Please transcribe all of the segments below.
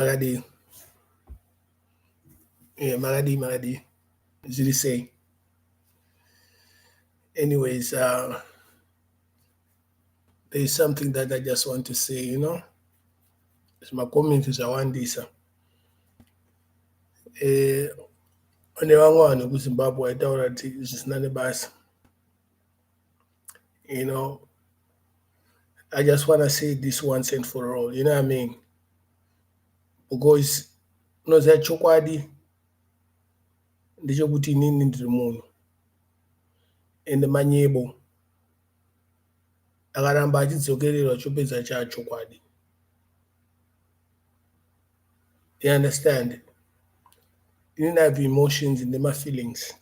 Makadii? Makadii, makadii? Zviri sei? Anyways, there is something that I just want to say. Zvimacomments zvawandisa. Kune vamwe vanhu vekuZimbabwe vaitaura kuti zvisina nebasa. I just want to say this once and for all, you know what I mean? Because unoziva chokwadi ndechekuti inini ndiri munhu ende manyebo akaramba achidzokererwa chopedza chaachokwadi. You understand? Inini I have emotions nemafeelings.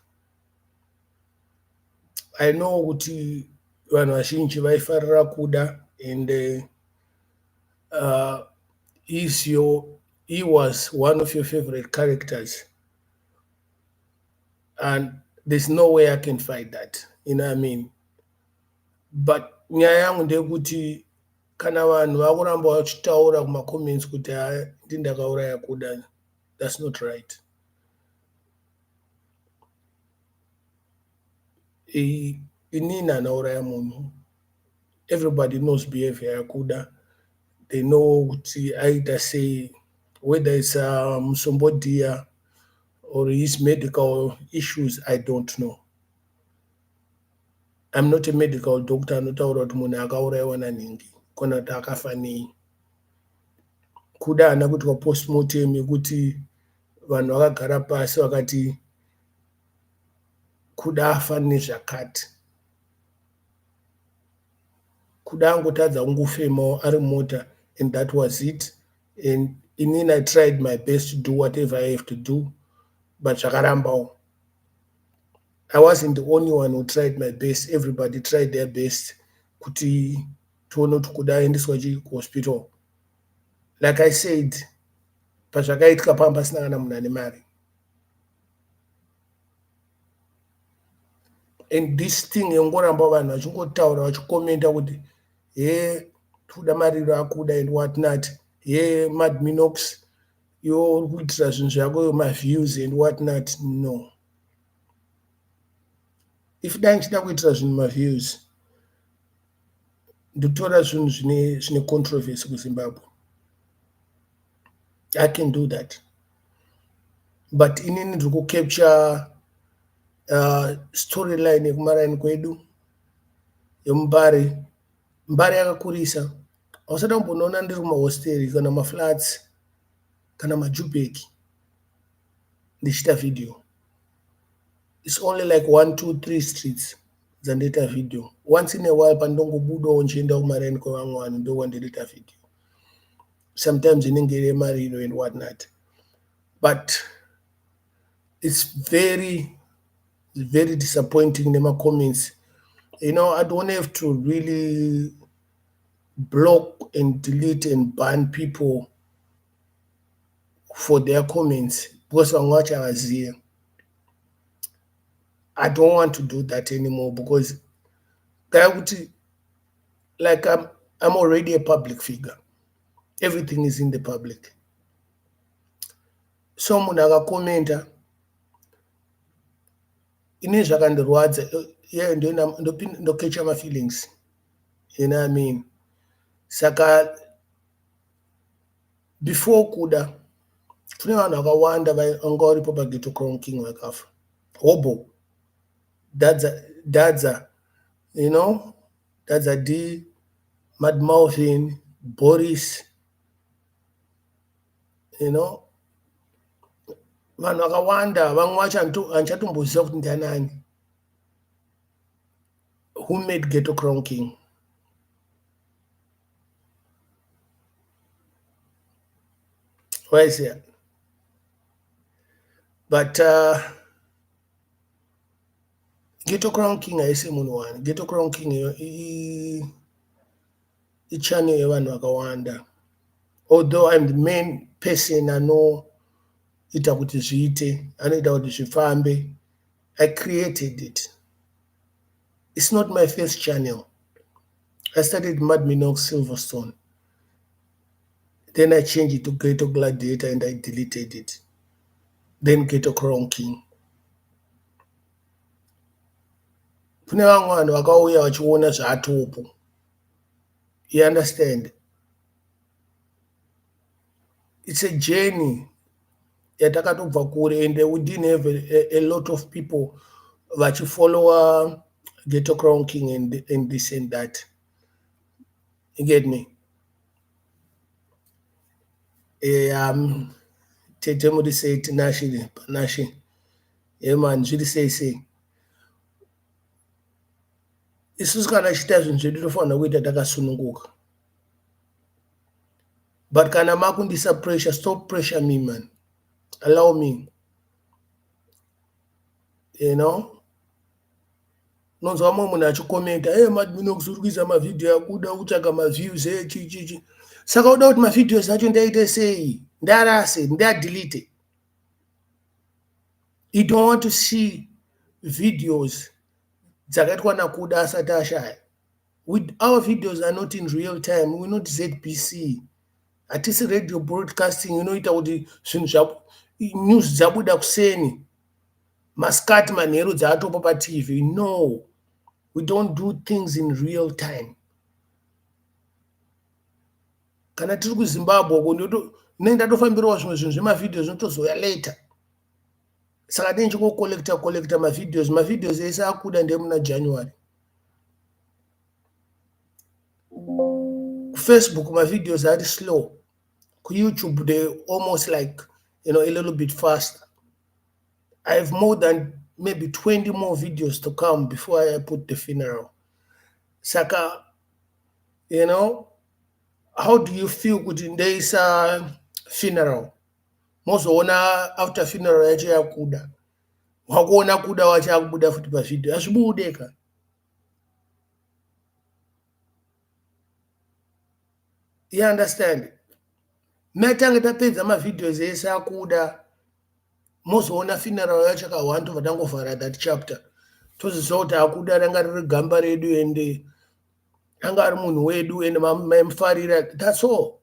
I know kuti vanhu vazhinji vaifarira Kuda and he was one of your favorite characters, and there's no way I can fight that, you know what I mean? But nyaya yangu ndeyekuti kana vanhu vakuramba vachitaura kumacomments kuti ha, ndi ndakauraya Kuda, that's not right. Inini anauraya munhu, everybody knows behavior yaKuda. They know kuti aita sei, whether it's musombodhiya or his medical issues, I don't know. I'm not a medical doctor anotaura kuti munhu akaurayiwa nanhingi kana kuti akafa nei. Kuda haana kuitwa postmortem yekuti vanhu vakagara pasi vakati Kuda afa nezvakati. Kuda angotadza kungofemawo ari mumota and that was it. And inini I tried my best to do whatever I have to do, but zvakarambawo. I wasn't the only one who tried my best. Everybody tried their best kuti tione kuti Kuda aendeswa kuhospital. Like I said, pazvakaitika pamba pasina kana munhu ane mari. And this thing yongoramba vanhu vachingotaura vachikomenta kuti he, tikuda mariro aKuda and what not, he, Mad Minox, iwe uri kuitira zvinhu zvako maviews and what not. No, if dai ndichida kuitira zvinhu maviews, ndotora zvinhu zvine controversy kuZimbabwe. I can do that, but inini ndiri kucapture storyline yekumaraini kwedu yemuMbare. Mbare yakakurisa. Hausati wambonoona ndiri kumahosteri kana maflats kana maJubheki ndichiita video. It's only like one, two, three streets dzandoita video. Once in a while pandongobudawo ndichienda kumaraini kwevamwe vanhu, ndokwandinoita video. Sometimes inenge iri yemariro and what not, but it's very very disappointing nemacomments. I don't have to really block and delete and ban people for their comments because vamwe vacho havazive. I don't want to do that anymore because kaya kuti like I'm already a public figure. Everything is in the public. So munhu akakomenta ini zvakandirwadza, yeah, ndocatcha mafeelings, you know what I mean? Saka before Kuda, kune vanhu vakawanda vanga varipo paGhetto Crown King vakafa. Hobo Dadza, Dadza, Dadza D, Mad Malvin, Boris, vanhu vakawanda. Vamwe vacho handichatomboziva kuti ndianani who made Ghetto Crown King. Waiziya? But Ghetto Crown King haisi munhu one. Ghetto Crown King ichannel yevanhu vakawanda, although I'm the main person anoita kuti zviite, anoita kuti zvifambe. I created it. It's not my first channel. I started Mad Minox Silverstone. Then I changed it to Ghetto Gladiator and I deleted it. Then Ghetto Crown King. Kune vamwe vanhu vakauya vachiona zvaatopo. You understand? It's a journey yatakatobva kure and we didn't have a lot of people vachifollowa Ghetto Crown King and this and that. You get me? Tete muri sei Tinashe Panashe? Yeah man, zviri sei sei? Isusu kana tichiita zvinhu zvedu tofanira kuita takasununguka. But kana makundisa pressure, stop pressure me man. Allow me. You know? Unonzwa mumwe munhu achikomenta, hey Madminox uri kuisa mavhidhiyo akuda kutsvaga maviews hey chi chi chi. Saka uda kuti mavideos acho ndaite sei? Ndarase, ndadelete. You don't want to see videos dzakaitwa naKuda asati ashaya. Our videos are not in real time. We're not ZBC. Hatisi radio broadcasting inoita kuti zvinhu news dzabuda kuseni. Masikati manheru dzaatopa paTV. No, we don't do things in real time. Kana tiri kuZimbabwe uko ndinenge ndatofambirawo zvimwe zvinhu zvemavideo zvinotozouya later. Saka ndinenge ndichingocollecta collecta mavideos. Mavideos ese akuda ndemuna January. KuFacebook mavideos ari slow. KuYouTube they almost like, you know, a little bit faster. I have more than maybe 20 more videos to come before I put the funeral. Saka, you know, how do you feel kuti ndeisa funeral? Mozoona after funeral yacho yakuda. Wakuona kuda wacho akubuda futi pavideo. Hazvibude ka. You understand? Matange tapedza mavideos ese akuda. Mozoona funeral yacho ka one tobva tangovhara that chapter. Toziziva kuti akuda ranga riri gamba redu ende anga ari munhu wedu ende maimufarira. That's all.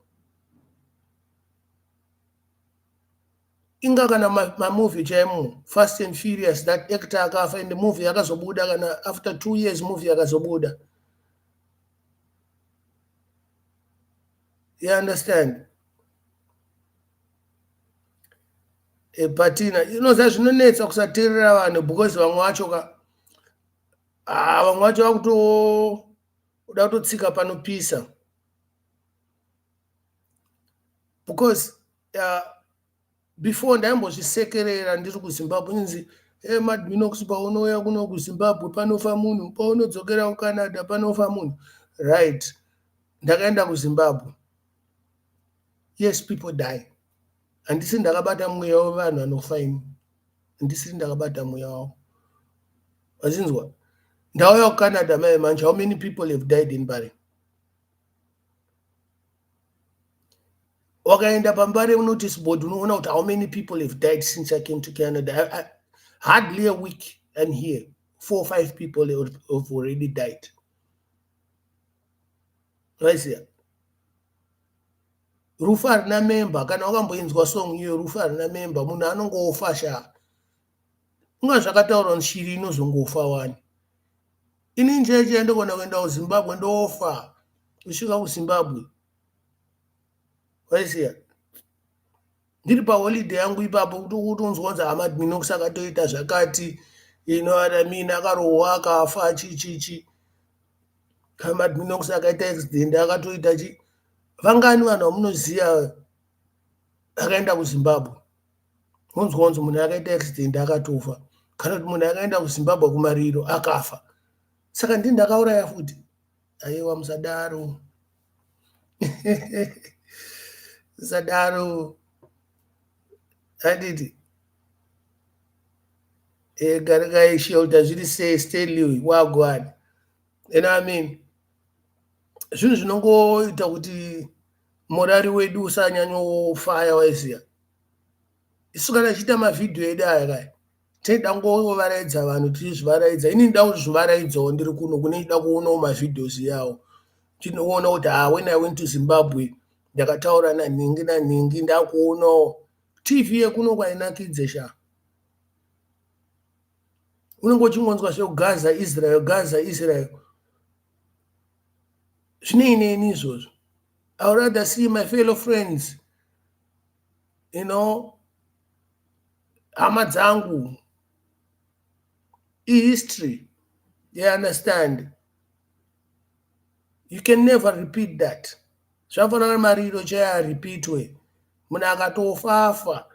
Inga kana mamovie chaimo Fast and Furious that actor akafa ende movie yakazobuda kana after 2 years movie yakazobuda. You understand? Patina inoziva zvinonetsa kusateerera vanhu because vamwe vacho ka vamwe vacho vakutoda kutotsika panopisa because before ndaimbozvisekerera ndiri kuZimbabwe inzi hey, Madminox paunouya kuno kuZimbabwe panofa munhu, paunodzokera kuCanada panofa munhu. Right, ndakaenda kuZimbabwe. Yes, people die. Handisi ndakabata mweya wevanhu vanofa ini. Handisiri ndakabata mweya wavo. Vazinzwa? Ndauya kuCanada mai manje, how many people have died in Mbare? Wakaenda paMbare notice board unoona kuti how many people have died since I came to Canada. Hardly a week I'm here. 4 or 5 people have already died. Vaisiya. Rufu harina member. Kana wakamboinzwa song iyo rufu harina member, munhu anongofa sha. Unga zvakataurwa shiri inozongofa wani. Ini njeche ndogona kuenda kuZimbabwe ndofa. Kusvika kuZimbabwe. Waisiya. Ndiri paholiday yangu ipapo kutonzwa kunzi Madminox akatoita zvakati. You know what I mean? Akarohwa akafa chi chi chi. Madminox akaita accident akatoita chi. Vangani vanhu vamunoziva akaenda kuZimbabwe? Unonzwa kunzi munhu akaita accident akatofa. Kana kuti munhu akaenda kuZimbabwe kumariro akafa. Saka ndini ndakauraya futi. Aiwa musadaro. Musadaro. Handiti. Garikai shelter zviri sei Stanley wagwani. You know what I mean? Zvinhu zvinongoita kuti morari wedu usanyanyofaya waiziya. Isu kana tichiita mavhidhiyo edu aya kaya tinoda kungovaraidza vanhu tichizvivaraidza. Ini ndinoda kuzvivaraidzawo ndiri kuno kune ndinoda kuonawo mavhidhios iyawo. Ndinoona kuti when I went to Zimbabwe Ndakataura nanhingi nanhingi ndakuonawo TV yekuno kwainakidze sha. Unenge uchingonzwa zvekuGaza Israel Gaza Israel. Zvinei neni izvozvo? I would rather see my fellow friends, you know, hama dzangu. Ihistory. You understand? You can never repeat that. Zvafanana nemariro chaiyo aripitwe. Munhu akatofa afa.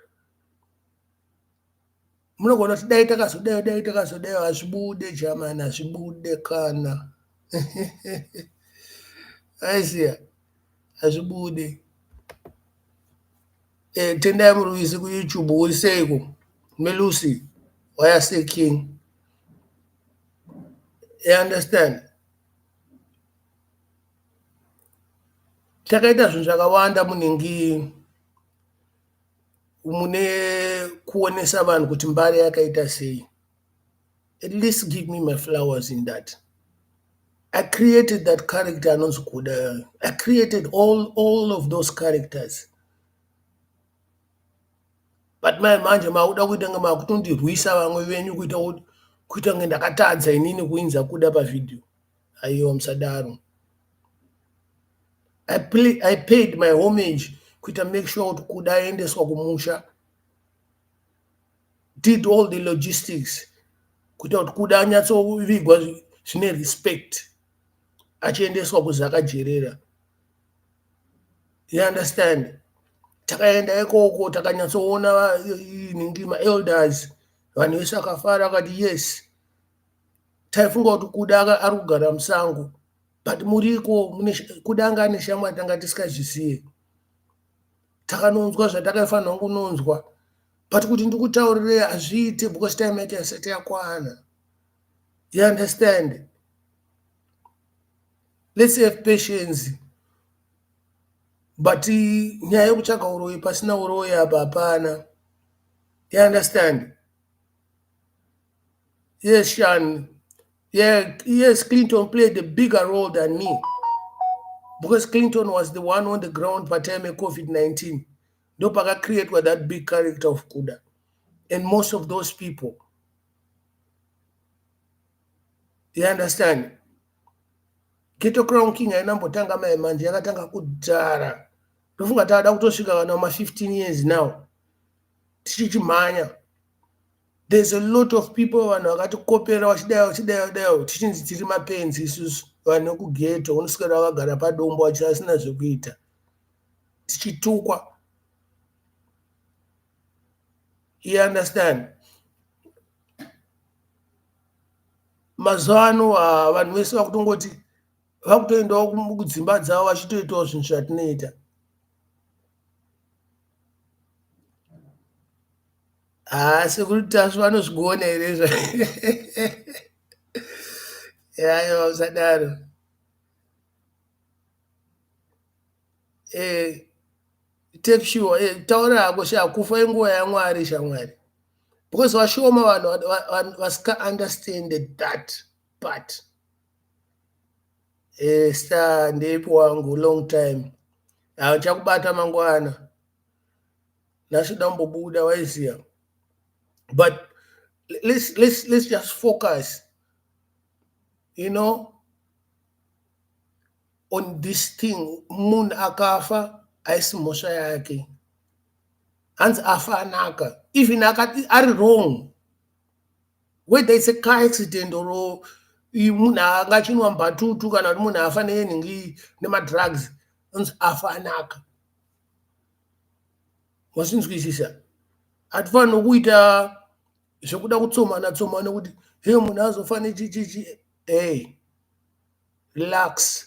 Munogona kuti dai takazodai dai takazodai hazvibude jamani hazvibude kana. Aiziya hazvibude. Eh, tendai murwisi kuYouTube uri seiko? Melusi waya king. You understand? Takaita zvinhu zvakawanda munhingi mune kuonesa vanhu kuti mbare yakaita sei. At least give me my flowers in that. I created that character anonzi Kuda. I created all, all of those characters. But mai manje makuda kuita kunge makutondirwisa vamwe venyu kuita kuita kunge ndakatadza inini kuinza Kuda pavideo. Aiwa musadaro. I, play, I paid my homage kuita make sure kuti Kuda aendeswa kumusha. Did all the logistics kuita kuti Kuda anyatsovigwa zvine respect achiendeswa kuZakajerera. You understand? Takaenda ikoko takanyatsoona nhingi maelders vanhu vese vakafara vakati yes. Taifunga kuti Kuda ari kugara musango but muriko Kuda anga ane shamwari tanga tisingazvizive. Takanonzwa zvatakafanira kunonzwa but kuti ndikutaurirei hazviite because time yacho haisati yakwana. You understand? Let's have patience. But nyaya yekutsvaga uroyi pasina uroyi apa hapana. You understand? Yes, Shan. Yeah, yes, Clinton played a bigger role than me. Because Clinton was the one on the ground patime yeCOVID-19. Ndopakacreatwa that big character of Kuda. And most of those people. You understand? Ghetto Crown King hainambotanga mai manje yakatanga kudhara. Ndofunga tada kutosvika kana ma 15 years now. Tichichimhanya. There's a lot of people vanhu vakatikopera vachidai vachidai vachidai tichinzi tiri mapenzi isusu vanhu vekughetto unoswera vakagara padombo vasina zvekuita. Tichitukwa. You understand? Mazuva ano vanhu vese vakutongoti vakutoendawo kudzimba dzavo vachitoitawo zvinhu zvatinoita. Haa sekuru Tasvu vanozvigona here izvo? Aiwa usadaro. Eh, take sure eh, taura hako sha kufa inguva yaMwari shamwari. Because vashoma vanhu vasika understand that part. Eh, star ndeipi wangu long time. Hauchakubata mangwana. Nhasi dambobuda waiziya. But let's let's let's just focus, you know, on this thing. Munhu akafa haisi mhosva yake. Hanzi afa anaka. Even akati ari wrong. Whether it's a car accident or munhu anga achinwa mbatutu kana kuti munhu afa nenhingi nemadrugs anzi afa anaka. Wazvinzwisisa? Hatifaniri kuita zvekuda kutsomana tsomana kuti he munhu azofa nechichichi. Hey, relax.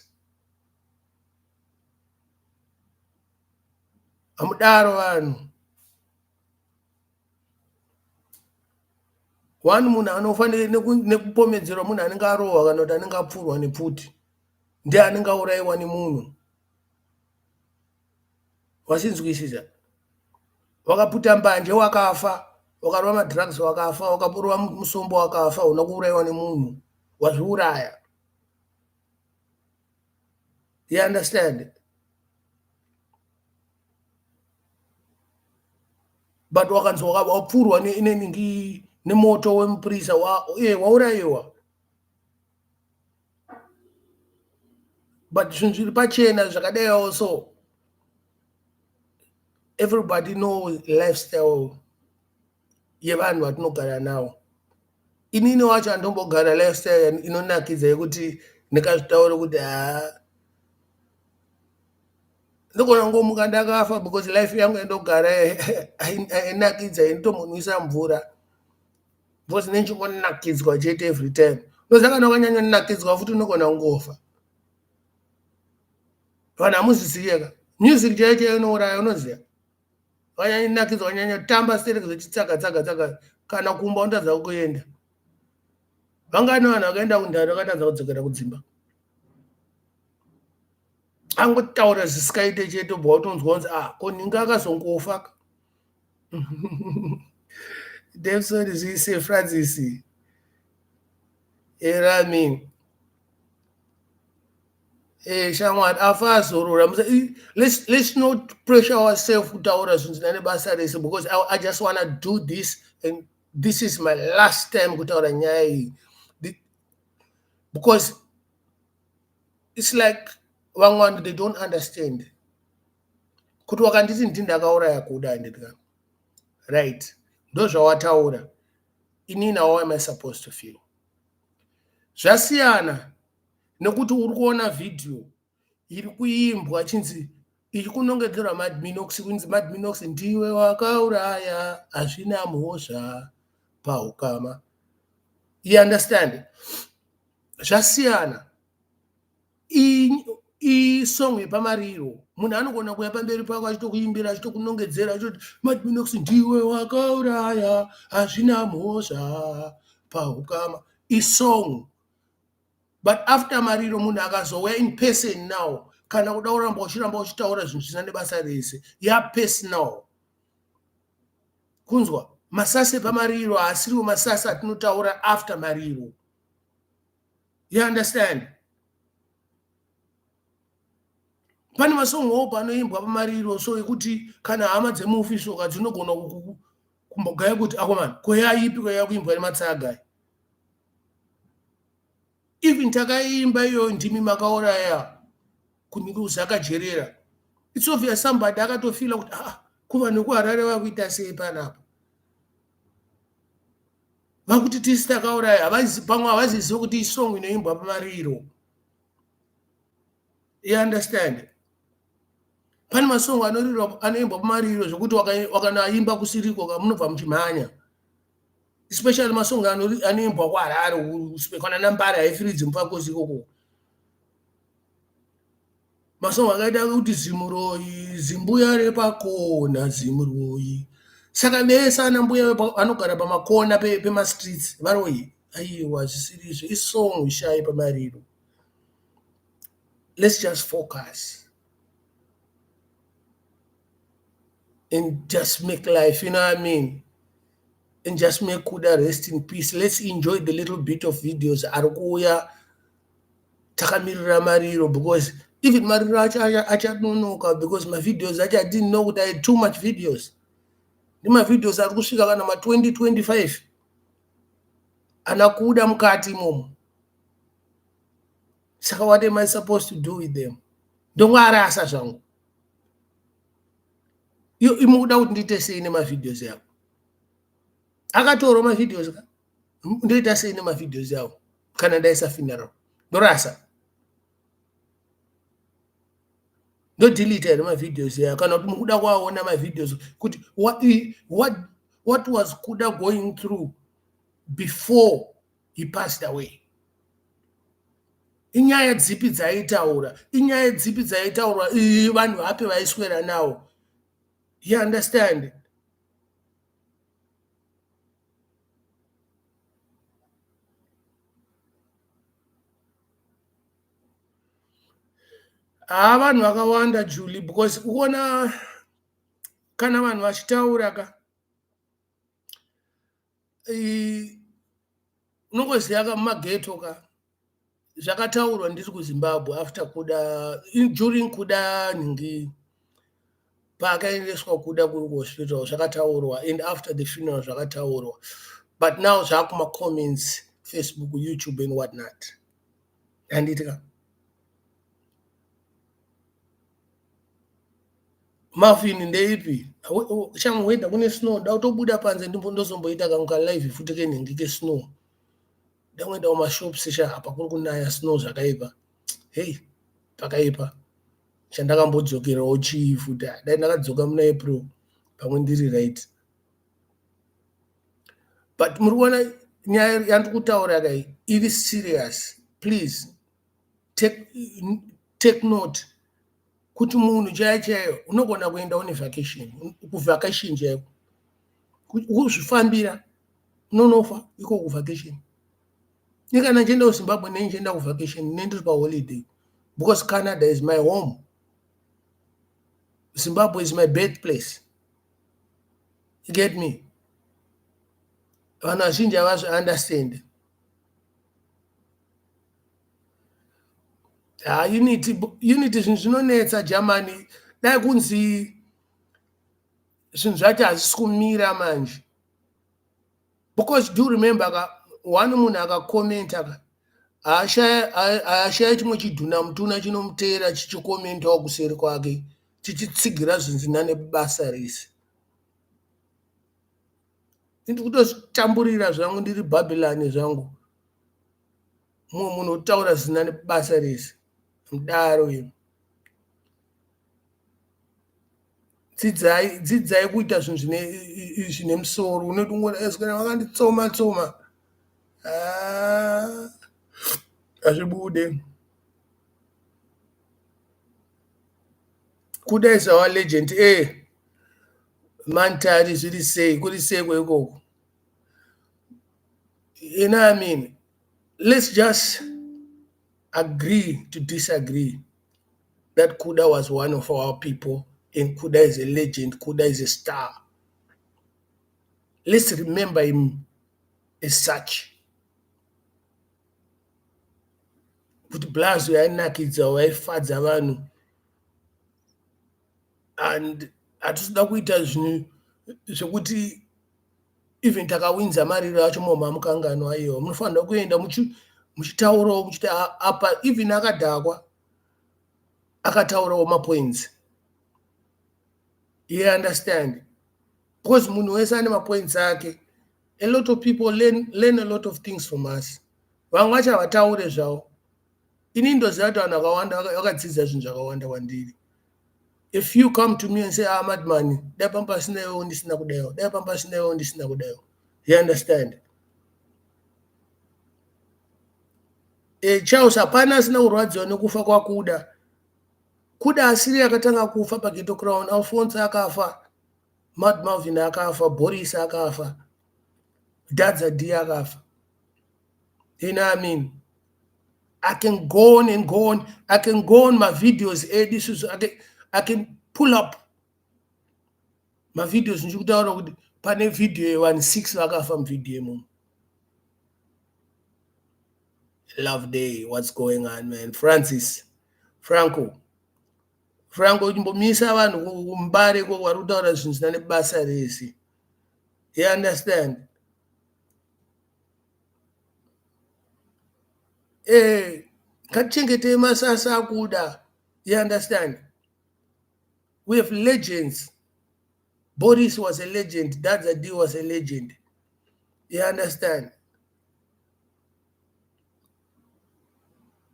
Hamudaro vanhu. One munhu anofa nekupomedzerwa munhu anenge arohwa kana kuti anenge apfurwa nepfuti ndiye anenge aurayiwa nemunhu. Wazvinzwisisa? Wakaputa mbanje wakafa, wakarova madrugs wakafa, wakarova musombo wakafa, una kuurayiwa nemunhu, wazviuraya. You understand? But wakanzi wapfurwa neningi nemoto wemupurisa, waurayiwa. But zvinhu zviri pachena zvakadaiwo, so everybody know lifestyle yevanhu vatinogara navo. Inini wacho handombogara lifestyle inonakidza yekuti ndingazvitaure kuti haa, ndogona kungomuka ndakafa, because life yangu yandogara ainakidza. Inotombonwisa mvura because ndinongonakidzwa chete every time. Unoziva, kana wakanyanyonakidzwa futi unogona kungofa. Vanhu hamuzvizive ka, music chaiyo chaiyo inouraya. Unoziva, wanyanyanakidzwa, wanyanyotamba stereki zvechitsaga tsaga tsaga, kana kumba unotadza kuenda. Vangani vanhu vakaenda kundani vakatadza kudzokera kudzimba? Angotaura zvisikaite chete, ubva watonzwa kunzi, "Ah, ko nhingi akazongofa." Davison zvise Francis erami. Shamwari afa azorora. Let's not pressure ourselves kutaura zvinhu zvina nebasa rese, because I just wanna do this and this is my last time kutaura nyaya iyi, because it's like vamwe vanhu, they don't understand kuti wakanditi ndi ndakauraya Kuda, handiti? Right, ndo zvawataura. Inini, how am I supposed to feel? Zvasiyana nekuti uri kuona vhidhiyo iri kuimbwa chinzi iri kunongedzerwa Madminox, kunzi, "Madminox, ndiwe wakauraya, hazvina mhosva paukama." You understand? Zvasiyana. Isong yepamariro, munhu anogona kuuya pamberi pako achitokuimbira, achitokunongedzera, achitoti, "Madminox, ndiwe wakauraya, hazvina mhosva paukama." Isong, but after mariro munhu akazouya in person now, kana kuda kuramba uchiramba uchitaura zvinhu zvisina nebasa rese, yapersonal. Kunzwa masasi epamariro haasiriwo masasi atinotaura after mariro. You understand? Pane masongo opo anoimbwa pamariro, so ekuti kana hama dzemufi soka dzinogona kumbogaya kuti, "Akomana, koyaipi koya kuimbwa nematsaga?" Even takaimba iyoyo, "Ndimi makauraya kunikuZakajerera," it's obvious somebody akatofila kuti, "Ah, kuvanhu vekuHarare vakuita sei panapa? Vakuti tisi takauraya." Pamwe havazizivi kuti isong inoimbwa pamariro. You understand? Pane masongo anoimbwa pamariro zvokuti wakanaimba kusiriko kamunobva muchimhanya, especially masongo anoimbwa kuHarare kana naMbare, haifiridzi mupakosi ikoko. Masongo akaita kuti, "Zimuroyi, zimbuya repakona, zimuroyi." Saka vese ana mbuya vanogara pamakona pemastreets varoyi? Aiwa, zvisirizvo. Isong ishai pamariro. Let's just focus and just make life, you know what I mean, and just make Kuda rest in peace. Let's enjoy the little bit of videos ari kuuya takamirira mariro, because even mariro acho achanonoka, because mavideos acho, I didn't know kuti I had too much videos. Nemavideos ari kusvika kana ma2025 ana Kuda mukati imomo. Saka what am I supposed to do with them? Ndongoarasa zvangu? Iyo imukuda kuti ndiite sei nemavideos yavo? Akatorwa mavideos ka, ndoita sei nemavideos yavo? Kana ndaisa funeral, ndorasa, ndodelita here mavideos yayo? Kana kuti mukuda kuaona mavideos kuti what was Kuda going through before he passed away? Inyaya dzipi dzaitaura? Inyaya dzipi dzaitaurwa? Vanhu vapi vaiswera nawo? You understand? Haa, vanhu vakawanda, Julie, because ukuona kana vanhu vachitaura ka, unongoziva ka, mumageto ka, zvakataurwa ndiri kuZimbabwe after Kuda, during Kuda nhingi. Paakaendeswa kuda kuhospital zvakataurwa and after the funeral zvakataurwa. But now zvakuma comments, Facebook, YouTube and what not. Handiti ka? Muffin ndeipi? Shamweda kune snow, da kutobuda panze ndozomboita kangu kalive futi kenhingi kesnow. Ndangoenda kumashops sha apa kuri kunaya snow zvakaipa. Hey, pakaipa. Chandakambodzokerawo chii futi? Dai ndakadzoka muna April pamwe ndiri right. But muri kuona nyaya yandiri kutaura kai iri serious. Please take note kuti munhu chaiyo chaiyo unogona kuenda une vacation, kuvacation chaiko kuzvifambira unonofa iko kuvacation. Ikana ndichienda kuZimbabwe nei ndichienda kuvacation nei ndiri paholiday because Canada is my home. Zimbabwe is my birthplace. You get me? Vanhu vazhinji havazvi understand. Ha, unity unity zvinhu zvinonetsa Germany. Dai kunzi zvinhu zvacho hazvisi kumira manje. Because do remember ka one munhu akakomenta ka haashaya chimwe chidhuna mutuna chinomuteera chichikomentawo kuseri kwake chichitsigira zvinhu nebasa rese. Ndiri kutozvitamburira zvangu ndiri Babylon zvangu. Mumwe munhu otaura zvisina nebasa rese. Mudaro imi. Dzidzai dzidzai kuita zvinhu zvine musoro. Unoti ungoona vakanditsoma tsoma. Hazvibude. Kuda is our legend. Eh. Mantari zviri sei? Kuri sei ikoko? You know what I mean? Let's just agree to disagree that Kuda was one of our people and Kuda is a legend, Kuda is a star. Let's remember him as such. Kuti Blazo yainakidza waifadza vanhu and hatisida kuita zvinhu zvekuti even takawinza mariro acho momha mukanganwa aiwa munofanira kuenda muchitaurawo muchiti apa even akadhakwa akataurawo mapoints. You understand? Because munhu wese ane mapoints ake. A lot of people learn a lot of things from us. Vamwe vacho havataure zvavo. Ini ndoziva kuti vanhu vakawanda vakadzidza zvinhu zvakawanda kwandiri. If you come to me and say, ah, madman, dai pamba pasina iwewo ndisina kudaiwo, dai pamba pasina iwewo ndisina kudaiwo. You understand? Charles hapana asina kurwadziwa nekufa kwaKuda. Kuda asiri akatanga kufa paGhetto Crown. Alfonso akafa, Mad Marvin akafa, Boris akafa, Dadza D akafa. You know what I mean? I can go on and go on. I can go on my videos edu isusu. I can pull up mavideos ndichikutaura kuti pane vhidhiyo yevanhu 6 vakafa muvhidhiyo imomo. Love day, what's going on, man? Francis, Franco. Franco, uchimbomisa vanhu kuMbare ikoko vari kutaura zvinhu zvisina nebasa rese. You understand? Ngatichengetei masasa akuda. You understand? We have legends. Boris was a legend. Dadza D was a legend. You understand?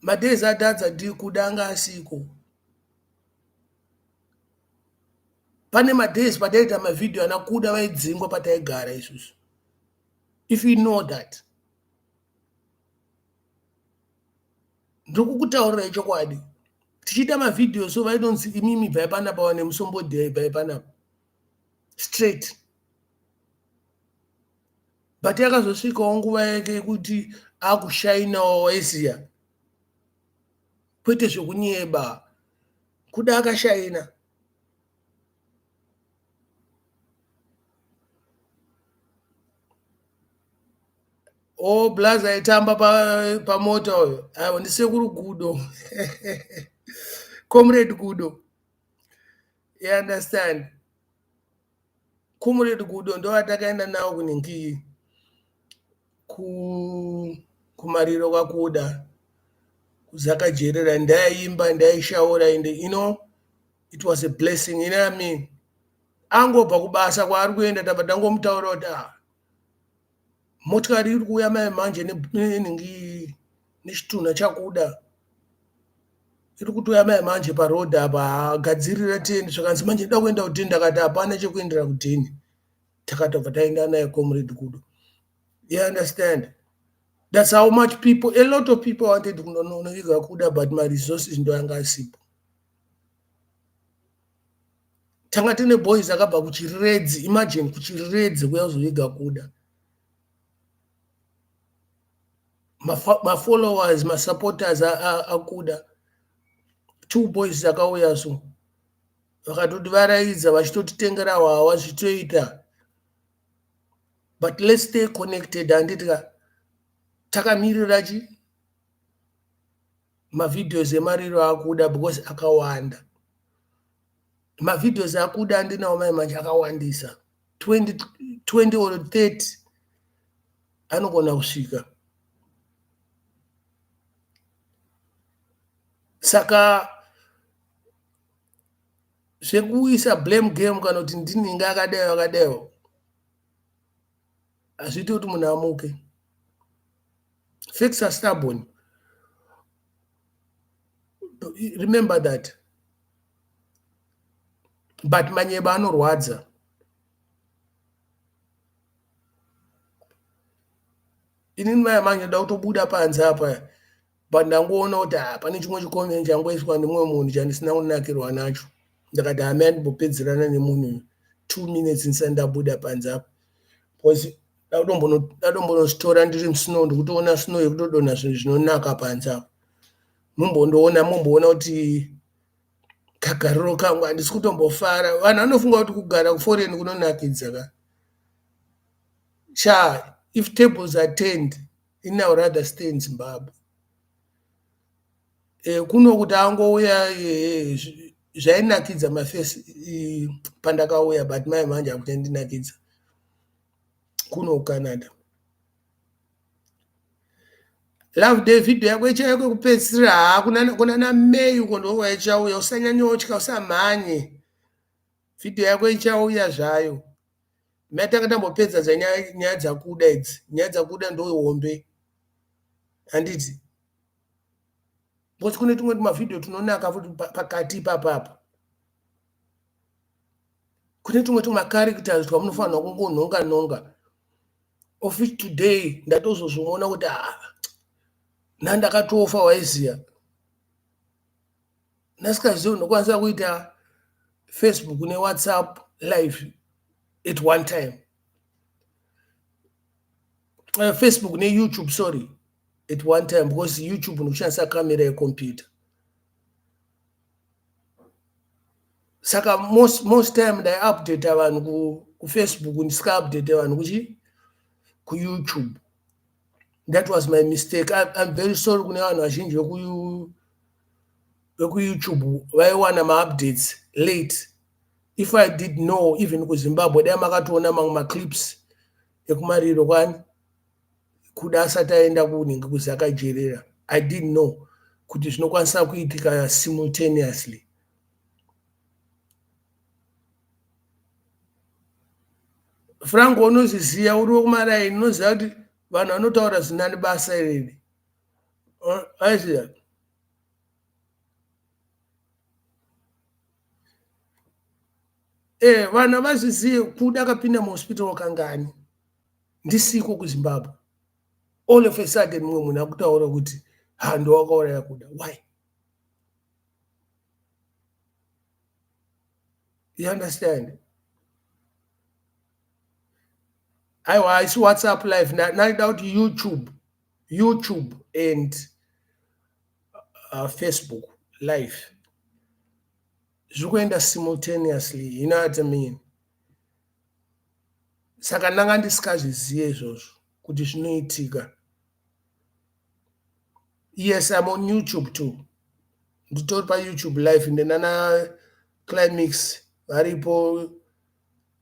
Madays aDadza D kuda anga asiko. Pane madays pataiita mavhidhiyo ana Kuda vaidzingwa pataigara isusu. If you know that. Ndiri kukutaurirai chokwadi. Tichiita mavhidhiyo so vainonzi imimi bvai panapa wane musombodhiya bvai panapa. Straight. But yakazosvikawo nguva yake yekuti akushainawo waiziya. Kwete zvekunyeba. Kuda akashaina. Oh, Blaza aitamba pamota uyo. Aiwa ndisekuru Gudo. Comrade Gudo. You understand? Comrade Gudo ndovatakaenda nawo kunhingi kumariro kwaKuda kuZakajerera. Ndaiimba, ndaishaura and you know it was a blessing, you know what I mean? Angobva kubasa kwaari kuenda tabva tangomutaura kuti ah, motikari iri kuuya mai manje nenhingi nechitunha chaKuda iri kutouya mai manje paroad apa, gadzirira tiende. Zvakanzi manje ndoda kuenda kudheni, ndakati hapana chekuendera kudheni. Takatobva taenda naye Comrade Gudo. You understand? That's how much people, a lot of people wanted kunonoviga Kuda, but my resources ndo anga asipo. Tanga tine boys akabva kuChiredzi, imagine kuChiredzi kuya kuzoviga Kuda. Mafollowers, masupporters aKuda. Two boys akauya so vakatotivaraidza vachitotitengera hwawa zvichitoita. But let's stay connected, handiti ka? Takamirira chi mavideos emariro aKuda because akawanda. Mavideos aKuda andinawo mai manje akawandisa, 20, 20 or 30 anogona kusvika. Saka zvekuisa blame game kana kuti ndininge akadaiwo akadaiwo hazviiti kuti munhu amuke. Facts are stubborn, remember that, but manyeba anorwadza. Inini maya manje ndoda kutobuda panze apa, but ndangoona kuti ha, pane chimwe chicomment changoiswa nemumwe munhu chandisina kunakirwa nacho. Ndakati hame andimbopedzerana nemunhu 2 minutes ndisati ndabuda panze apa, because dakutombonozitora ndiri musnow, ndikutoona snow yekutodonha zvinhu zvinonaka panze apa. Mumbondoona, mumboona kuti kagariro kangu handisi kutombofara. Vanhu vanofunga kuti kugara kuforeign kunonakidza ka. Sha, if tables are turned, in I would rather stay in Zimbabwe. Kuno kuti angouya zvainakidza mafesi pandakauya, but mai manje hakuchandinakidza kuno kuCanada. Love Day, video yako ichauya kwekupedzisira. Haa, kuna naMay uko ndokwa ichauya. Usanyanyotya, usamhanye, video yako ichauya zvayo. Matanga tambopedza dzanyaya dzaKuda idzi. Nyaya dzaKuda ndo hombe, handiti? Because kune tumwe tumavhidhiyo tunonaka futi pakati ipapapa. Kune tumwe tumacharacters twamunofanirwa kungonhonga nonga, of which today ndatozozviona kuti aa, nandakatofa waiziya nasikazivi unokwanisa kuita Facebook neWhatsApp live at one time, Facebook neYouTube, sorry, at one time, because YouTube unokushandisa kamera yecomputer. Saka most time ndaiupdata vanhu kuFacebook, ndisikaupdate vanhu kuchi kuYouTube. That was my mistake. I'm very sorry kune vanhu vazhinji vekuYouTube vaiwana maupdates late. If I did know, even kuZimbabwe dai makatoona mamwe maclips ekumariro kwani Kuda asati aenda kunenge kuZakajerera. I didn't know kuti zvinokwanisa kuitika simultaneously. Franco, unozviziva, uri wekumaraini, unoziva kuti vanhu vanotaura zvinani basa ireri, aiziva. Vanhu havazvizive. Kuda akapinda muhospital kangani ndisiko kuZimbabwe. All of a sudden mumwe munhu akutaura kuti ha, ndowakauraya Kuda. Why? You understand? Aiwa, haisi WhatsApp live. Naida kuti YouTube and Facebook live zviri kuenda simultaneously, you know what I mean? Saka ndanga ndisikazvizive izvozvo kuti zvinoitika. Yes, I'm on YouTube too. Nditori paYouTube live ndenana Climix. Varipo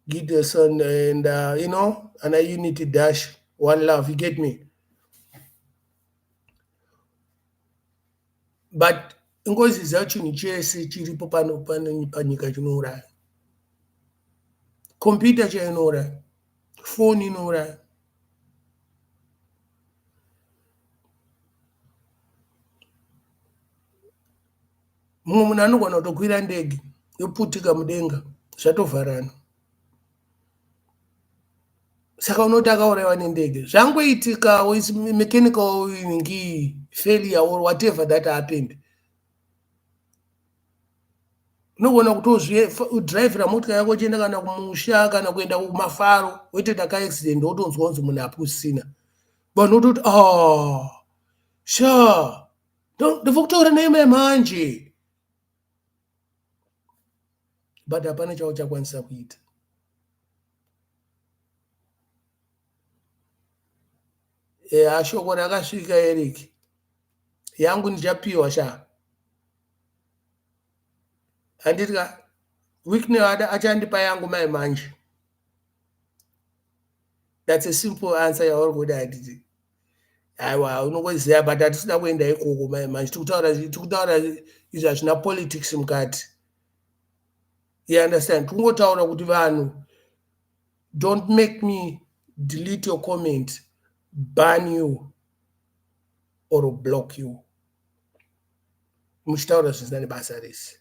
Gideson and you know, ana Unity Dash, One Love, you get me? But ingoziziva chinhu chese chiripo pano pano panyika chinouraya. Computer chaiyo inouraya, foni inouraya. Mumwe munhu anogona kutokwira ndege yoputika mudenga zvatovharana. Saka unoti akaurayiwa nendege. Zvangoitikawo is mechanical ngi failure or whatever that happened. Unogona kutozvidhiraivhira motika yako uchienda kana kumusha kana kuenda kumafaro wotoita kaaccident wotonzwa kunzi munhu hakusina. Vanhu vototi ah sha ndobva kutaura naye mai manje. But hapana chauchakwanisa kuita. Eya shoko rakasvika Eric. Yangu ndichapiwa sha. Handiti ka Wicknell achandipa yangu mai manje. That's a simple answer yauri kuda handiti. Aiwa unongoziva but hatisida kuenda ikoko mai manje tikutaura tikutaura izvi hazvina politics mukati. You understand? Tikungotaura kuti vanhu don't make me delete your comment, ban you or block you. Muchitaura zvisina nebasa rese.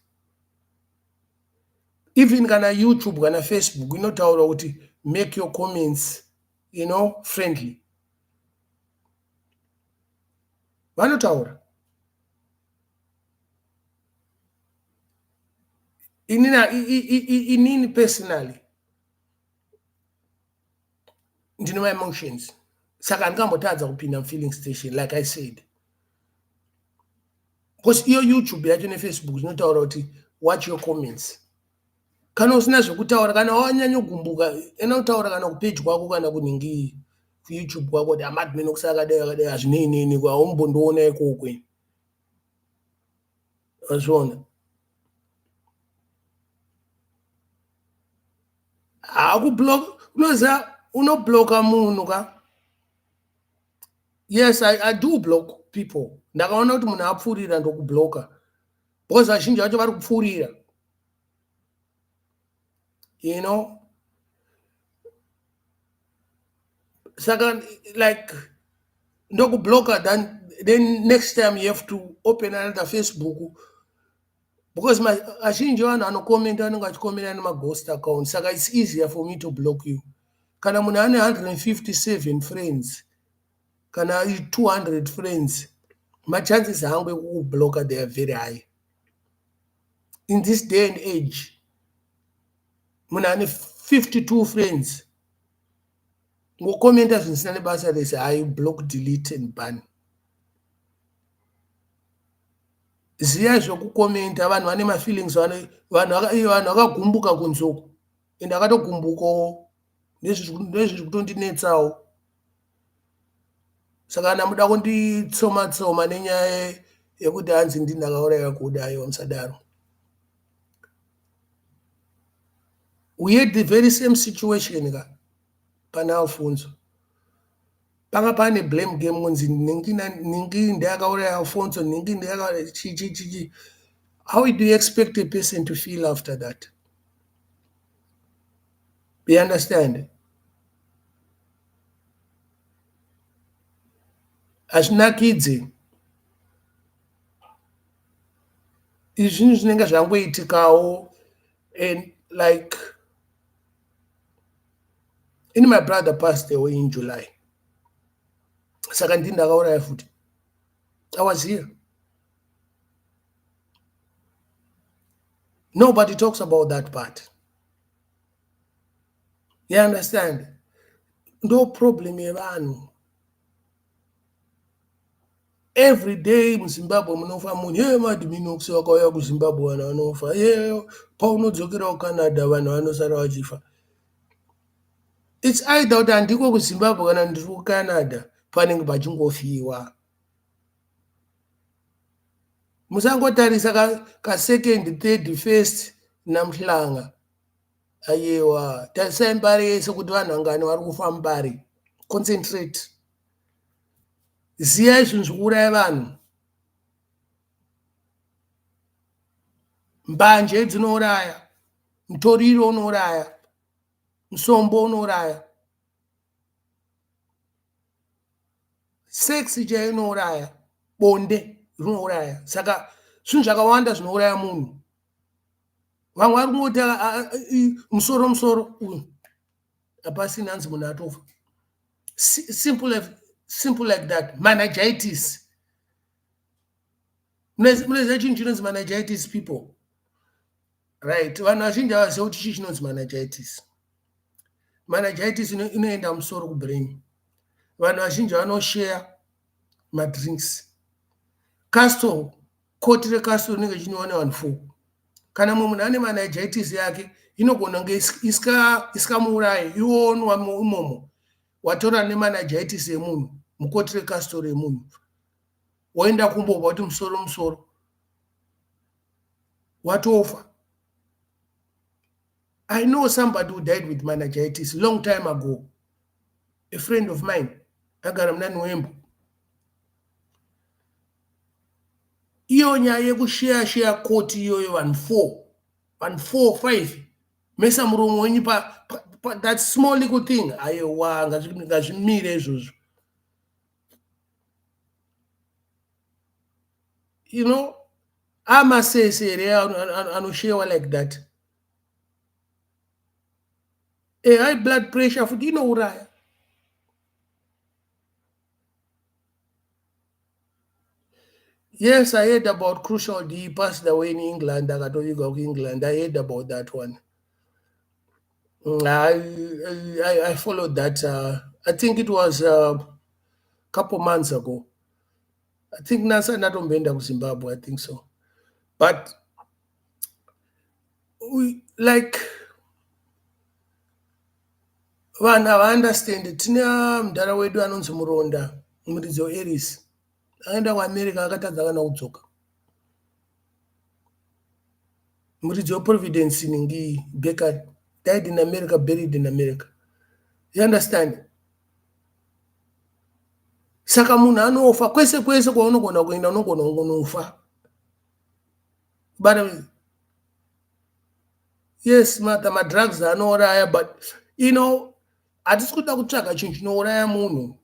Even kana YouTube kana Facebook inotaura kuti make your comments you know friendly. Vanotaura. Inini, inini personally ndine maemotions saka handingambotadza kupinda mufilling station like I said because iyo YouTube yacho neFacebook zvinotaura kuti watch your comments. Kana usina zvekutaura kana wanyanyogumbuka enda kutaura kana kupeji kwako kana kunhingi kuYouTube kwako kuti amadman okusa akadai akadai hazvinei neni haumbondiona ikoko ini. Wazviona? Hakublock unoziva unobloka munhu ka. Yes, I do block people. Ndakaona kuti munhu apfuurira ndokubloka. Because vazhinji vacho vari kupfuurira. You know? Saka like ndokubloka then next time you have to open another Facebook because azhinji vanhu anokomenda vanenge vachikomenda nemaghost account saka it's easier for me to block you. Kana munhu ane 157 friends kana 200 friends machances angu ekukubloka they are very high. In this day and age munhu ane 52 friends ngokomenda zvisina nebasa rese I block, delete and ban. Ziyai zvekukomenda vanhu vane mafeelings vanhu vakagumbuka kunze uku ende akatogumbukawo ndezviri kutondinetsawo. Saka kana muda kunditsoma tsoma nenyaya yekuti hanzi ndini ndakauraya kuda aiwa musadaro. We had the very same situation ka pana Alfonso. Panga pane blame game kunzi ningi ningi ndeyakauraya Alfonso ningi ndeyakauraya chi chi chi chi. How do you expect a person to feel after that? You understand? Hazvinakidzi. Izvi zvinhu zvinenge zvangoitikawo and like in my brother passed away in July. Saka ndini ndakauraya futi. I was here. Nobody talks about that part. You understand? Ndo problem yevanhu. Every day muZimbabwe munofa munhu. Ye madminox vakauya kuZimbabwe vanhu vanofa. Ye paunodzokera kuCanada vanhu vanosara vachifa. It's either kuti handiko kuZimbabwe kana ndiri kuCanada panenge pachingofiwa. Musangotarisa kasecond, third, first naMhlanga. Ayewa, tarisai Mbare yese kuti vanhu vangani vari kufa muMbare. Concentrate. Ziyai zvinhu zvikuuraya vanhu. Mbanje dzinouraya, mutoriro unouraya, musombo unouraya. Sex chaiyo inouraya, bonde rinouraya. Saka zvinhu zvakawanda zvinouraya munhu. Vamwe vari kungoti musoro musoro uyu hapasina hanzi munhu atofa. Simple, simple like that. Meningitis. Munoziva chinhu chinonzi meningitis people? Right, vanhu vazhinji havaziva kuti chii chinonzi meningitis. Meningitis inoenda musoro kubrain. Vanhu vazhinji vanoshare madrinks. Castle, koti recastle rinenge richinwiwa nevanhu 4. Kana mumwe munhu ane meningitis yake inogona kunge isikamuurayi, iwe wonwa imomo watora nemeningitis yemunhu mukoti recastle remunhu, woenda kumbobva kuti musoro musoro, watofa. I know somebody who died with meningitis long time ago. A friend of mine, agara muna Nwembo. Iyo nyaya yekusheya sheya koti iyoyo vanhu 4, vanhu 4 5 mesa muromo wenyu pa, pa, pa that small little thing. Ayewa, ngazvimire izvozvo. You know, amasese here anoshewa like that. A high blood pressure futi inouraya. Yes, I heard about Crucial D. He passed away in England. Akatovigwa kuEngland. I heard about that one. I followed that. I think it was a couple months ago. I think nasa ndatomboenda kuZimbabwe. I think so. But we, like vanhu havaunderstand. Tine mudhara wedu anonzi Muronda, muridzi weAris. Akaenda kuAmerica akatadza kana kudzoka. Muridzi weProvidence ningi bakery died in America, buried in America. You understand? Saka munhu anofa kwese kwese kwaunogona kuenda, unogona kungonofa. But yes, Martha, madrugs anouraya, but you know, hatisi kuda kutsvaga chinhu chinouraya munhu.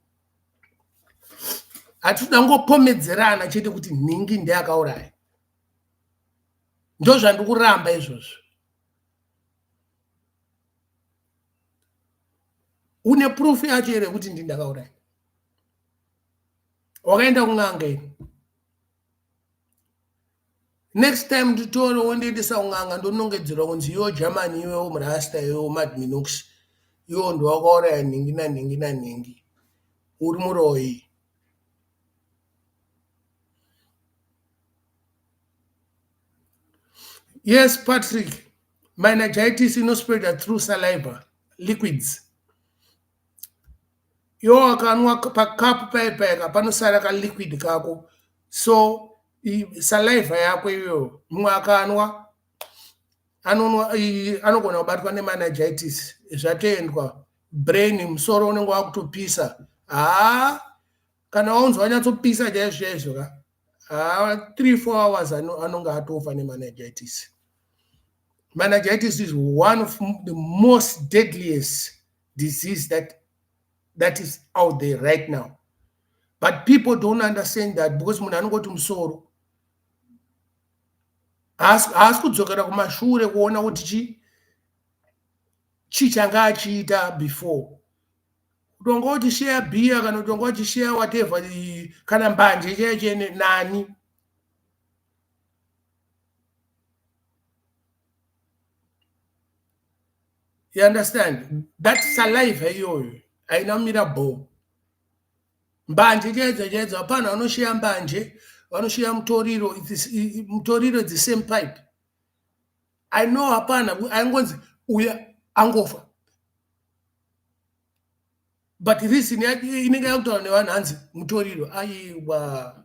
Hatisi kuda kungopomedzerana chete kuti nhingi ndeakauraya. Ndo zvandiri kuramba izvozvo. Une proof yacho here kuti ndi ndakauraya? Wakaenda kun'anga here? Next time nditore wondiendesa kun'anga ndonongedzerwa kunzi iwe Germany, iwewo murasta, iwewo Mad Minox, iwewo ndowakauraya nhingi nanhingi nanhingi, uri muroyi. Yes, Patrick, meningitis inospreada through saliva, liquids. Iwo wakanwa pakapu paipaika panosara kaliquid kako, so saliva yako iyoyo mumwe akanwa anogona kubatwa nemeningitis. Zvatoendwa brain, musoro unenge wakutopisa. Haa, kana waunzwa wanyatsopisa chaizvo chaizvo ka, haa, 3-4 hours anonge atofa nemeningitis. Meningitis is one of the most deadliest disease that is out there right now. But people don't understand that because munhu anongoti musoro, haasi kudzokera kumashure kuona kuti chi changa achiita before. Kutonga uchisheya bhiya kana kutonga uchisheya whatever, kana mbanje chaiyo chene nani. You understand? That saliva iyoyo haina kumira bho. Mbanje chaidzo chaidzo, hapana vanosheya mbanje, vanosheya mutoriro. Mutoriro it's the same pipe. I know hapana aingonzi uya angofa, but reason inenge yakutaura nevanhu hanzi mutoriro. Aiwa,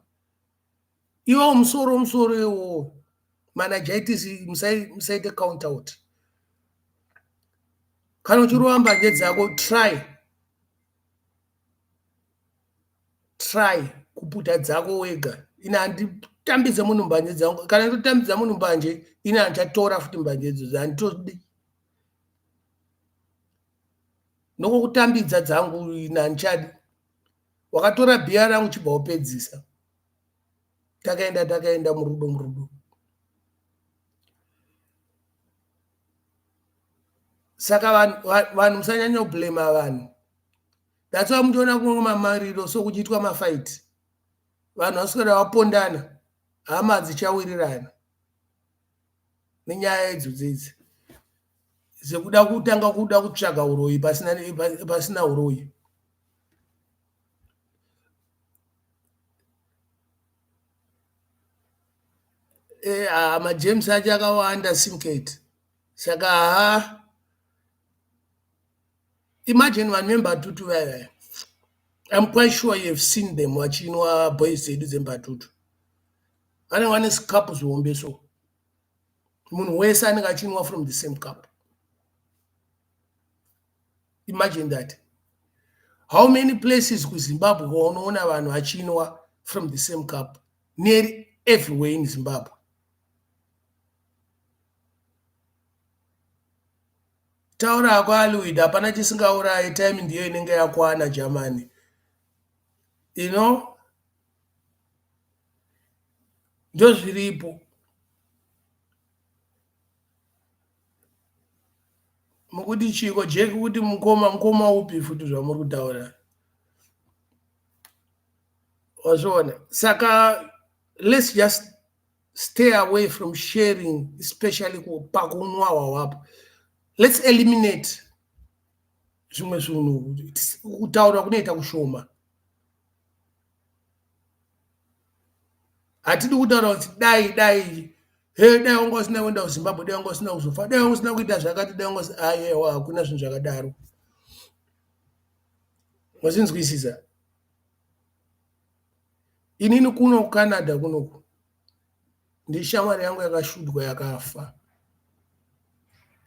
iwo musoro musoro iwowo. Meningitis musaite count out. Kana uchirova mbanje dzako try try kuputa dzako wega. Ini handitambidze munhu mbanje dzangu. Kana ndotambidza munhu mbanje ini handichatora futi mbanje idzodzo handitodi. Nokukutambidza dzangu ini handichadi. Wakatora bhiya rangu chibva wapedzisa. Takaenda takaenda murudo murudo. Saka vanhu musanyanya kublema vanhu. That's why muchiona kumwe mamariro so kuchiitwa mafight. Vanhu vaswera vapondana, hama hadzichawirirana nenyaya idzodzo idzi dzekuda kutanga kuda kutsvaga uroyi pasina pasina uroyi. Eh, ah, majames acho akawanda simcate saka haa imagine vanhu vembatutu vaya vaya I'm quite sure you have seen them vachinwa boys dzedu dzembatutu vanenge vane sikapu zihombe so munhu wese anenge achinwa from the same cup imagine that how many places kuzimbabwe kwaunoona vanhu vachinwa from the same cup nearly everywhere in zimbabwe Taura hako Aluid hapana chisingaurayi time ndiyo inenge yakwana Germany you know ndozviripo mukuti chiiko Jack kuti mukoma mukoma upi futi zvamuri kutaura wazviona saka let's just stay away from sharing especially pakunwa hwawapo let's eliminate zvimwe zvinhu kutaura kunoita kushoma hatidi kutaura kuti dai dai he dai wanga usina kuenda kuzimbabwe dai wanga usina kuzofa dai wanga usina kuita zvakati dai wanga ayewa hakuna zvinhu zvakadaro mazinzwisisa Inini kuno kuCanada kunoku ndishamwari yangu yakashudwa yakafa.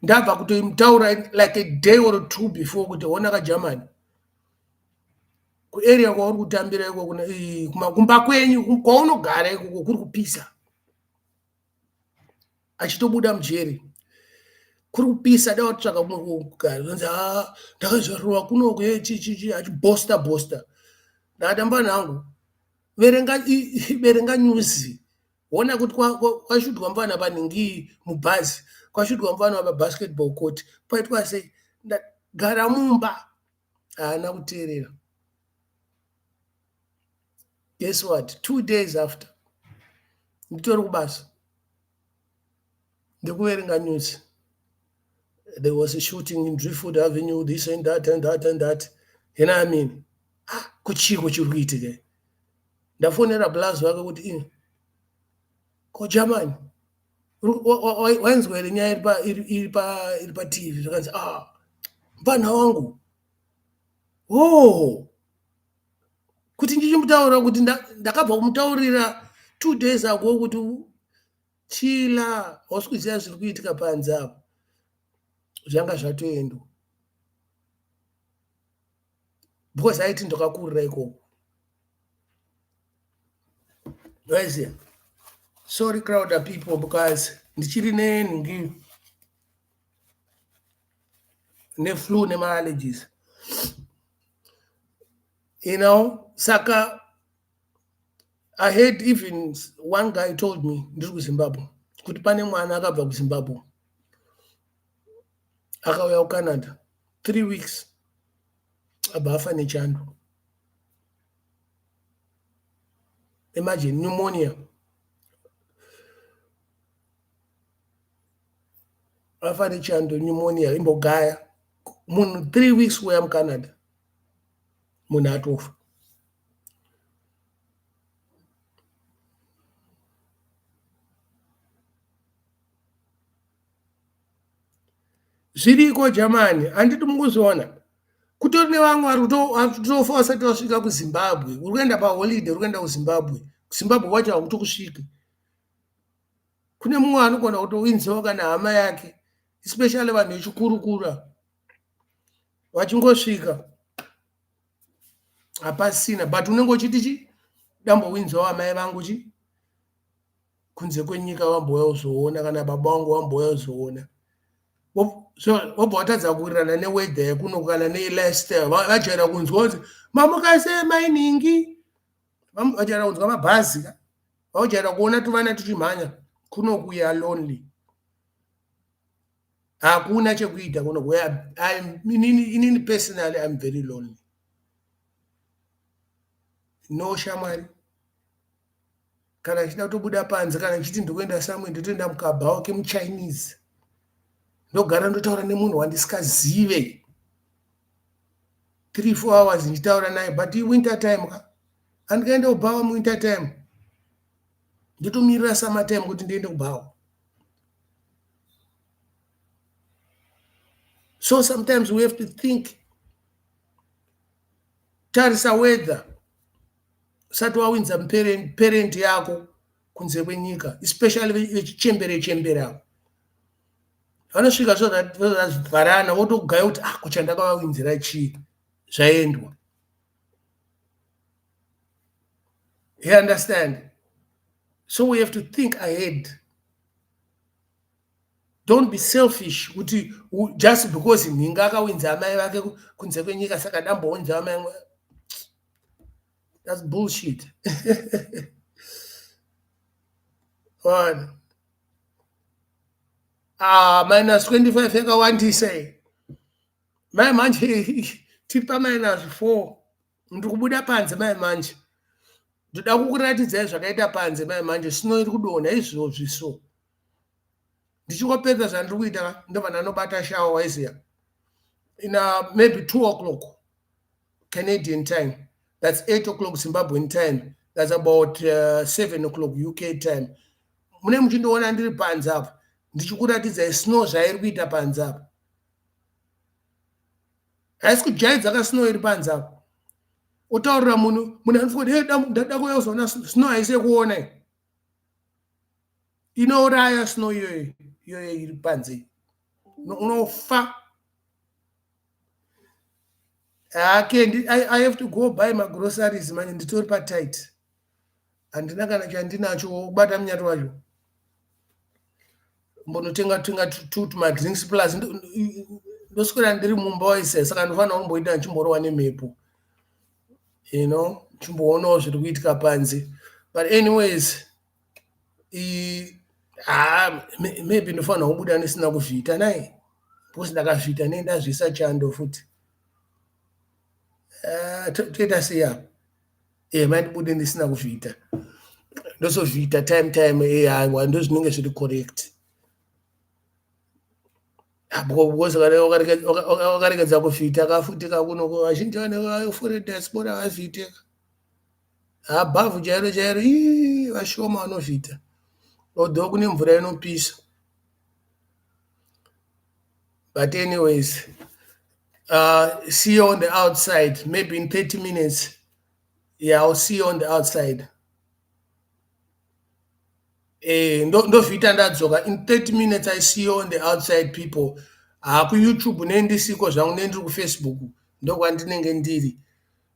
Ndabva kutoimutaura like a day or two before kuti hona kaGermany kuarea kwauri kutambira ikoko kumba kwenyu kwaunogara ikoko kuri kupisa. Achitobuda mujeri kuri kupisa dai watsvaka kumwe kugara zvanzi ha ndakazvarwa kunoku ye chichichi achibosta bosta ndakatamba nhangu verenga verenga news wona kuti kwashudwa mfana panhingi mubhazi kwashudwa mfana pabasketball court kwaitwa sei ndagara mumba haana kuteerera guess what two days after nditori kubasa ndikuverenga news there was a shooting in driftwood avenue this and that and that and that you know what i mean ah kuchiko chiri kuitika ndafonera blaz vake kuti ini ko germany wainzwa here nyaya iri patv zvakanzi ah mupfanha wangu oh kuti ndichimutaurira kuti ndakabva kumutaurira two days ago kuti chila hausi kuziva zviri kuitika panze apo zvanga zvatoendwa because aiti ndakakurira ikoko waiziva sorry crowder people because ndichiri nenhingi neflu nemaallergies you know saka i heard even one guy told me ndiri kuzimbabwe kuti pane mwana akabva kuzimbabwe akauya kucanada three weeks abva afa nechando imagine pneumonia afa nechando pneumonia imbogaya munhu three weeks kuuya mucanada munhu atofa zviriko jamani handiti mukuzviona kutori nevamwe vari kutofa vasati vasvika kuzimbabwe uri kuenda paholiday uri kuenda kuzimbabwe kuzimbabwe kwacho hakutokusviki kune mumwe anogona kutowinziwa kana hama yake especially vanhu vechikurukura. Vachingosvika hapasina, but unenge uchiti chi dambowinzwawo amai vangu chi kunze kwenyika vambouya kuzoona, kana baba vangu vambouya kuzoona. Wobva watadza kuwirirana neweather yekuno kana nelifestyle. Vajaira kunzwa kuti mamuka sei mainingi, vajaira kunzwa mabhazi ka, vajaira kuona tuvana tuchimhanya. Kuno kuya lonely, hakuna chekuita kuno kuya. Inini personally I'm very lonely. No shamwari. Kana ndichida kutobuda panze, kana ndichiti ndikuenda somewhere, ndotoenda mukabhawa kemuChinese, ndogara ndotaura nemunhu wandisikazive 3 4 hours ndichitaura naye. But iwinter time ka, handikaenda kubhawa muwinter time, ndotomirira summer time kuti ndiende kubhawa. So sometimes we have to think, tarisa weather usati wawinza parent yako kunze kwenyika, especially vechichembere chembere avo vanosvika zvavharana, votogaya kuti ah, kuchandakavawinzira chii, zvaendwa. You understand? So we have to think ahead. Don't be selfish kuti just because nhinga akawinza amai vake kunze kwenyika saka dambowinza amai. That's bullshit. One. Ah, minus 25 yakawandisa iyi. Mai manje tiri paminus 4. Ndiri kubuda panze mai manje. Ndoda kukuratidzai zvakaita panze mai manje. Snow iri kudonha izvozvi so. Ndichingopedza zvandiri kuita ndobva ndanobata shower waiziya. In maybe 2 o'clock Canadian time. That's 8 o'clock Zimbabwean time. That's about 7 o'clock UK time. Mune muchindiona ndiri panze apa ndichikuratidzai snow zvairi kuita panze apa. Haisi kujaidza ka snow iri panze apa. Otaurira munhu, munhu anofunga kuti hey, ndada kuuya kuzoona snow. Haisi yekuona iyi. Inouraya snow iyoyo, iyoyo iri panze. Unofa. Hake, I have to go buy magroceries manje, nditori patight, handina kana chandinacho. Kubata munyato wacho, mbonotenga tenga tumadrinks, plus ndoswera ndiri mumba waise, saka ndofanira kumboita ndichimborowa nemhepo, ndichimboonawo zviri kuitika panze. But anyways, ah, maybe ndofanira kubuda ndisina kuvhita nai, because ndakavhita nei ndazvisa chando futi. Toita sei apa? Mandibude ndisina kuvhita, ndozovhita time time. Aiwa, ndo zvinenge zviri correct, because kana wakaregedza kuvhita kafuti kakuno, vazhinji vane foreign diaspora vavhite habhavhu chairo chairo, ii vashoma vanovhita, although kune mvura inopisa. But anyways, see you on the outside, maybe in 30 minutes. Yeah, I'll see you on the outside. Ndovhita ndadzoka in 30 minutes. I see you on the outside, people. HakuYouTube nendisiko zvangu, nendiri kuFacebook, ndokwandinenge ndiri,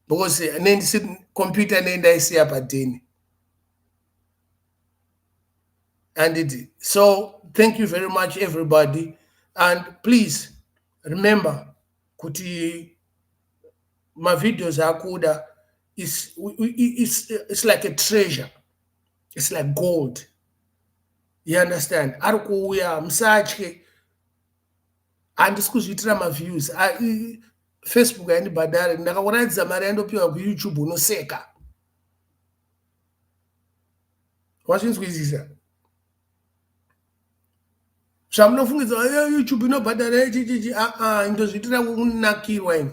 because nendisi computer nendaisiya padheni, anditi? So thank you very much, everybody, and please remember kuti mavideos akuda it's like a treasure, it's like gold, you understand? Ari kuuya, musatye. Handisi kuzviitira maviews. Facebook haindibhadhari. Ndakakuratidza mari yandopiwa kuYouTube, unoseka. Wazvinzwisisa zvamunofungidza, YouTube inobhadhara chichichi? Aa, ndozviitira kunakirwa ini,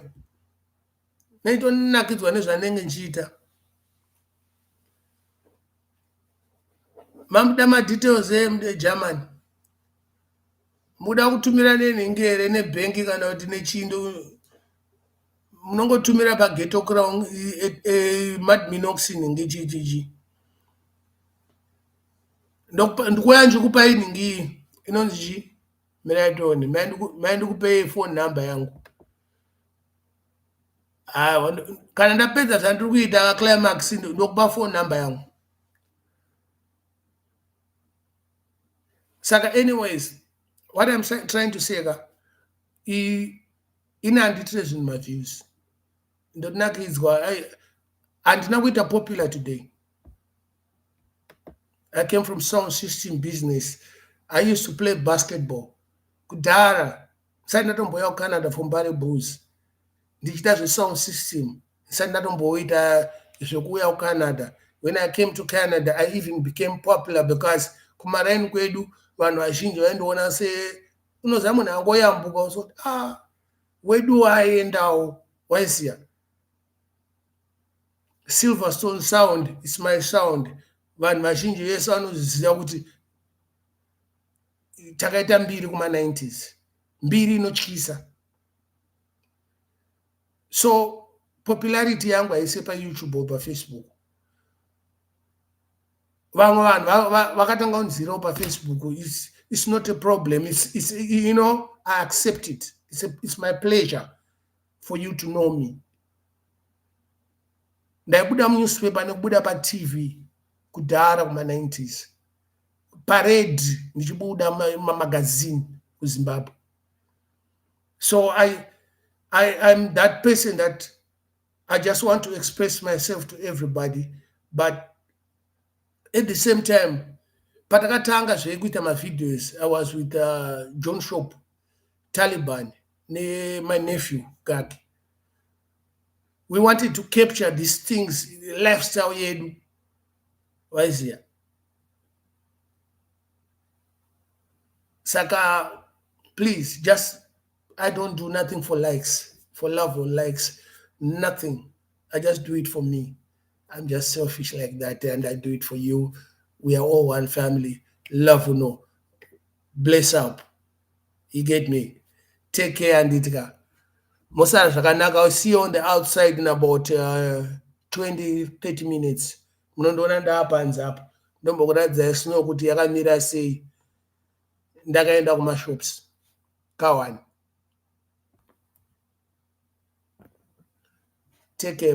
naitonakidzwa nezvanenge nchiita. Mamuda madetails eGermany, muda kutumira nenhingi here, nebhengi kana kuti nechindo? Munongotumira paGhetto Crown Madminox nhingi chichichi. Ndikuuya ndichikupai nhingi inonzi chi, mirai tione. Mai ndikupei phone number yangu. Kana ndapedza zvandiri kuita climax, ndokupa phone number yangu. Saka anyways, what I'm trying to say ka, ini handiitire zvinhu maviews, ndonakidzwa. Handina kuita popular today. I came from sound system business. I used to play basketball kudhara, ndisati ndatomboya kuCanada for Mbare Bulls, ndichiita zvesound system ndisati ndatomboita zvekuuya kuCanada. When I came to Canada, I even became popular because kumaraini kwedu vanhu vazhinji vaindiona se, unoziva, munhu angoyambuka usoti, "Ah, wedu waaendawo." Waiziya, Silverstone Sound is my sound. Vanhu vazhinji vese vanozviziva kuti takaita mbiri kuma-90s, mbiri inotyisa. So popularity yangu haisi paYouTube or paFacebook. Vamwe vanhu vakatanga kunzirawo paFacebook. It's not a problem. It's, you know i accept it. It's my pleasure for you to know me. Ndaibuda munewspaper nekubuda paTV kudhara kuma-90s, parade, ndichibuda mamagazini kuZimbabwe. So I'm that person that I just want to express myself to everybody, but at the same time, patakatanga zvekuita mavideos, I was with John Shop, Taliban, nemy nephew Gaki. We wanted to capture these things, lifestyle yedu, waiziya. Saka please, just, I don't do nothing for likes, for love or likes, nothing. I just do it for me. I'm just selfish like that, and I do it for you. We are all one family. Love no bless up, you get me? Take care. Anditika mosara zvakanaka. I'll see you on the outside in about 20 30 minutes. Munondiona ndaapanze apa, ndombokuratidzai snow kuti yakamira sei. Ndakaenda kumashops kawani. Take care.